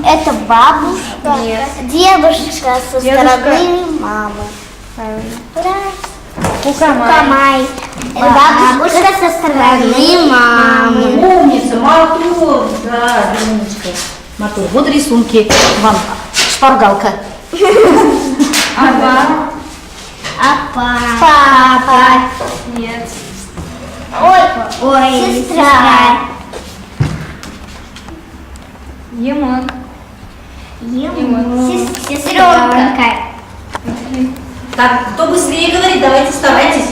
Это бабушка. Нет. Дедушка со Дедушка. стороны мамы. Правильно. Ура. Кукамай. Кукамай. Бабушка со стороны мамы. Умница, Матур. Да, умничка. Матур, вот рисунки вам. Шпаргалка. Ага. Апа. Папа. Нет. Ой, ой, сестра. Емон. Ему. Сестренка. Так, кто быстрее говорит, давайте старайтесь.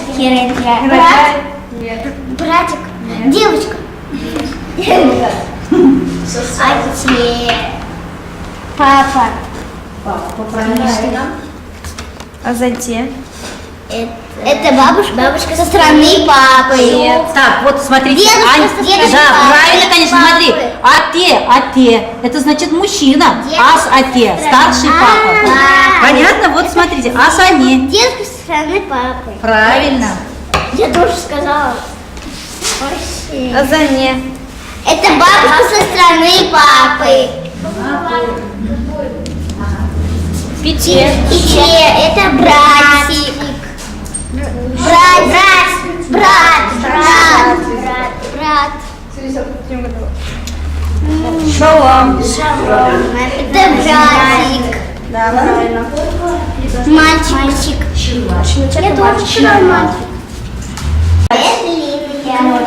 Брат. Нет. Братик. Девочка. Отец. Папа. Папа, правильно. А затем? Это бабушка. Бабушка со стороны папы. Нет. Так, вот смотрите. Дедушка Ань- со стороны да, папы. правильно, конечно, смотри. Папы. Ате, ате. Это значит мужчина. Дедушка Ас ате, со старший стороны- папа. А. Понятно? Вот смотрите, ас они. Дедушка со стороны папы. Правильно. Я тоже сказала. Вообще. А за не? Это бабушка со стороны папы. Пите. Пиче, это братик. Брат, брат, брат, брат, брат. Шалом. Это братик. Да, правильно. Мальчик. Я тоже вчера мальчик. Это Лина,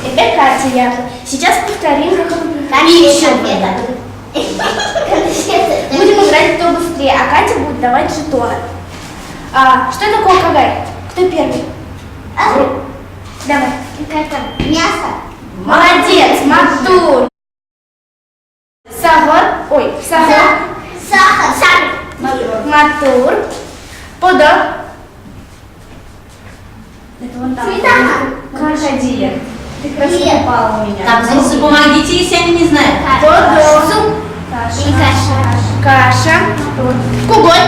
Это Катя я. Сейчас повторим, как Конфета. Конфета. Будем играть кто быстрее, а Катя будет давать жетоны. А, что такое кагай? Кто первый? Давай. Как там? Мясо. Молодец, Матур. Сахар. Ой, сахар. Сахар. Сахар. Матур. Подо. Это вон там. Сметана. Каша. Ты красиво Нет. упала у меня. Так, взрослые, помогите, если они не знают. Подо. Суп. Каша. И каша. Каша. Куголь.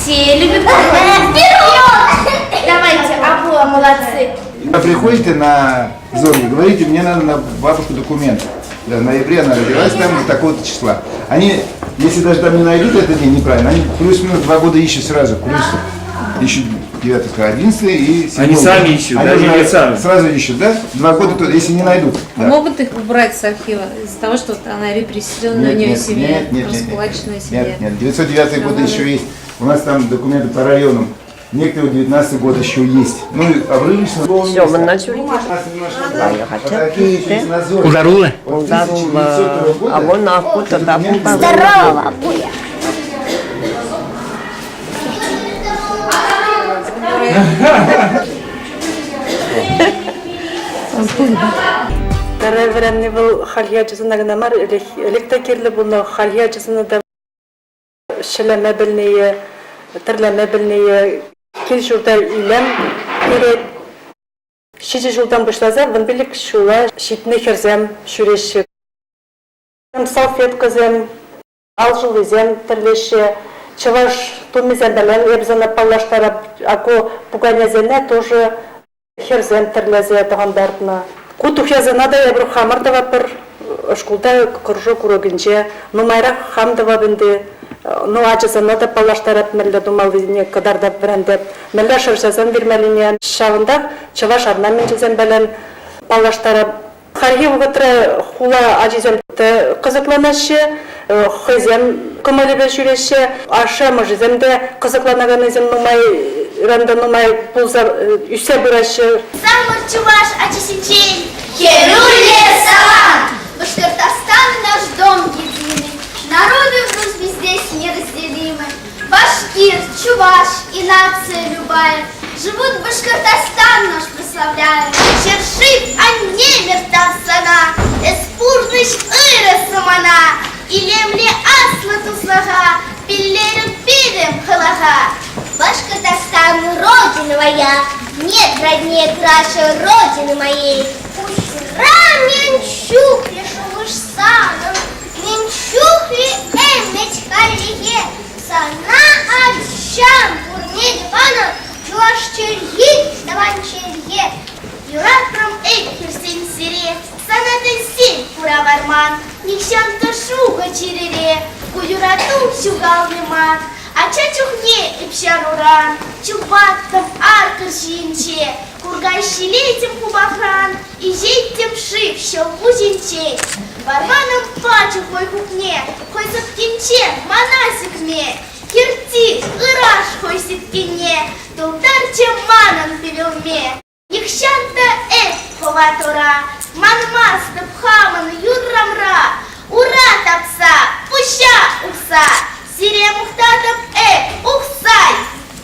Все любят куголь. Вперед! Давайте, Абула, молодцы. Когда приходите на зону, говорите, мне надо на бабушку документы. Да, в ноябре она родилась, там вот такого-то числа. Они, если даже там не найдут этот день неправильно, они плюс-минус 2 года ищут сразу, плюс ищут 9, 11 и 7. Они сами ищут, Они да, уже или сами? Сразу ищут, да? 2 года, то- если не найдут. Да. Могут их убрать с архива из-за того, что вот она репрессированная, у нее семья, нет, нет, нет, раскулаченная семья. Нет, нет, 909 год Равно еще есть. У нас там документы по районам. Некоторые 19 год еще есть. Ну, и обрывочно. Все, мы начали. Кударула? А вон охота, да, Здорово, бабуля. Тӗрӗ вӗренни вӑл хальхи ачасене кӑна мар, ӗлӗк те кирлӗ пулнӑ, хальхи ачасене те ҫӗлеме пӗлнине, тӗрлеме пӗлнине, кил-ҫурта илем кӳрет. 7 ҫултан пуҫласа 15 ҫула ҫитнӗ хӗрсем ҫӳреҫҫӗ. Салфеткӑсем, алшӑллисем тӗрлеҫҫӗ. Чӑваш тумӗсемпеле эпӗ паллаштарап. Аку пуканесене тоже хӗрсем тӗрлесе тӑхӑнтартнӑ. Ку тухьясене та эпир хамӑр тӑватпӑр шкулта кружок урокӗнче. Нумайрах хам тӑвап ӗнтӗ. Ну, ачасене те паллаштарап, мӗнле тумаллине кӑтартап, вӗрентеп. Мӗнле шӑрҫасем вирмеллине. Ҫавӑнтах чӑваш орнаменчӗсемпелен паллаштарап. Хальхи вӑхӑтра хула ачисем те кӑсӑкланаҫҫӗ, хӑйсем кӑмӑлӗпе ҫӳреҫҫӗ, ашшӗ-амӑшӗсем те кӑсӑкланаканнисем нумайран та нумай пулса ӳссе пыраҫҫӗ. Самый чуваш ачасенчен Хӗрӳллӗ салам! Башкортостан наш дом единый, Народы в дружбе здесь неразделимы. Башкир, чуваш и нация любая Живут Башкортостан наш прославляя. Ҫӗршыв аннемӗр тав сана, Эс пурнӑҫ ырӑ самана, Илемлӗ аслӑ туслӑха, Пиллерӗн пирӗн халӑха. Башкортостан, родина моя, Нет роднее краше родины моей. Пуҫра мӗн чухлӗ шухӑш санӑн, Мӗн чухлӗ ӗмӗт хальлӗхе. Сана ачам пурне те панӑ Чӑваш чӗлхи, тӑван чӗлхе. Юратрӑм эп хӗрсен сире, Сана тӗлсен хура варман. Нихҫан та шухӑ чӗрере, Ку юрату ҫухалмӗ мар. Ача чухне эп ҫаруран Чупаттӑм аркӑш ҫийӗнче, Курка ҫилеттӗм хупахран, Иҫеттӗм шыв ҫӑл куҫӗнчен. Варманӑм пачӗ хӑй хупне, Хӑй сӑпкинче мана сӗкме. Хирти ыраш хӑй сӗткенне Тултарчӗ манӑн пӳлӗме. Нихҫан та эп хӑватура Манмастӑп хамӑн юррӑмра. Ура тапса, пуҫа ухса Сире мухтатӑп эп, Ухсай!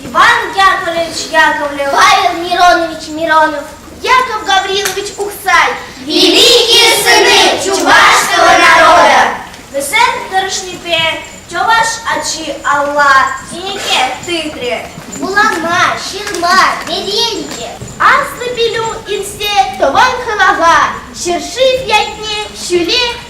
Иван Яковлевич Яковлев, Павел Миронович Миронов, Яков Гаврилович Ухсай. Великие сыны чувашского народа! Вӗсем тӑрӑшнипе чӑваш ачи алла кӗнеке тытрӗ. Вулама, ҫырма вӗренчӗ. Аслӑ пӗлӳ илсе тӑван халӑха, ҫӗршыв ятне ҫӳле.